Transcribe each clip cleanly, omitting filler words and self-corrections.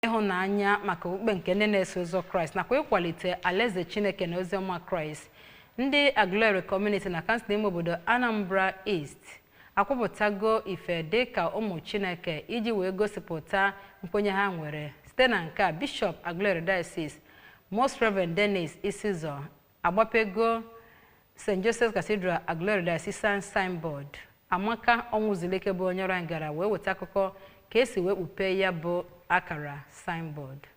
Ịhụnanya maka okpukpe nke ndị na-eso ụzọ Kraịst nakwa ịkwalite alaeze Chineke na oziọma Kraịst, ndị Aguleri Community na kansụl ime obodo Anambra East akwụpụtago ife dị ka ụmụ Chineke iji wee gosipụta nkwenye ha nwere. Site na nke a, Bishọp Aguleri Diocese, Most Reverend Dennis Isizoh, agbapego St. Joseph's Cathedral Aguleri Diocesan Signboard. Amaka Ọnwụzulike bụ onye ọrụ anyị gara wee weta akụkọ ka esi wee kpupee ya bụ akara signboard.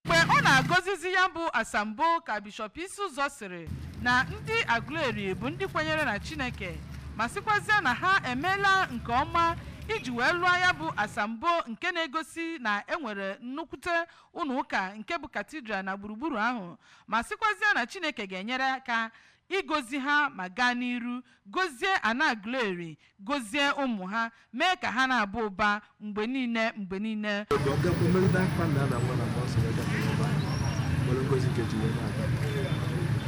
Mgbe ọ na-agọzizi ya bụ asambo ka Bishọp Isiụzọ sịrị na ndị Aguleri bụ ndị kwenyere na Chineke, ma sịkwazie na ha emeela nke ọma iji wee lụọ ya bụ asambo nke na-egosi na e nwere nnukwute ụlọ ụka nke bụ katidral na gburugburu ahụ, ma sịkwazie na Chineke ga-enyere aka ịgọzi ha ma gaa n'iru gọzie ana Aguleri, gọzie ụmụ ha, mee ka ha na-aba ụba mgbe niile mgbe niile. Ọ gakwa megide afa Nna na Nwa na Mmụọ Nsọ, wee gafere ebe a nwere ngozi nke ji wee na-aga.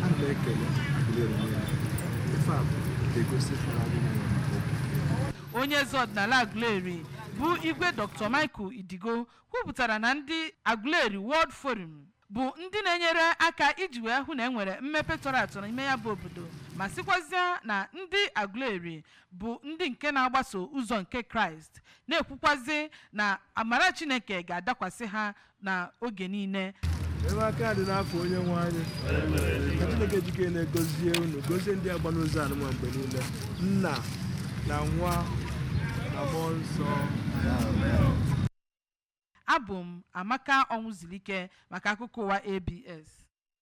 Ana m ekele Aguleri niile. Ife a ga-egosi ịfụnanya na maka ụka. Onye eze ọdịnala Aguleri bụ Igwe Dr. Michael Idigo kwupụtara na ndị Aguleri World Forum bụ ndị na-enyere aka iji wee hụ na e nwere mmepe tọrọ atọ n'ime ya bụ obodo, ma sịkwazịa na ndị Aguleri bụ ndị nke na-agbaso ụzọ nke Kraịst, na-ekwukwazi na amara Chineke ga-adakwasị ha na oge niile. Ebe aka dị n'afọ onye nwe anyị, ka Chineke jike na-egozie unu, gozie ndị agba n'ụzọ anụma mgbe niile, Nna na Nwa na Mmụọ Nsọ. Abụ m Amaka Ọnwụzilike maka akụkọ ụwa ABS.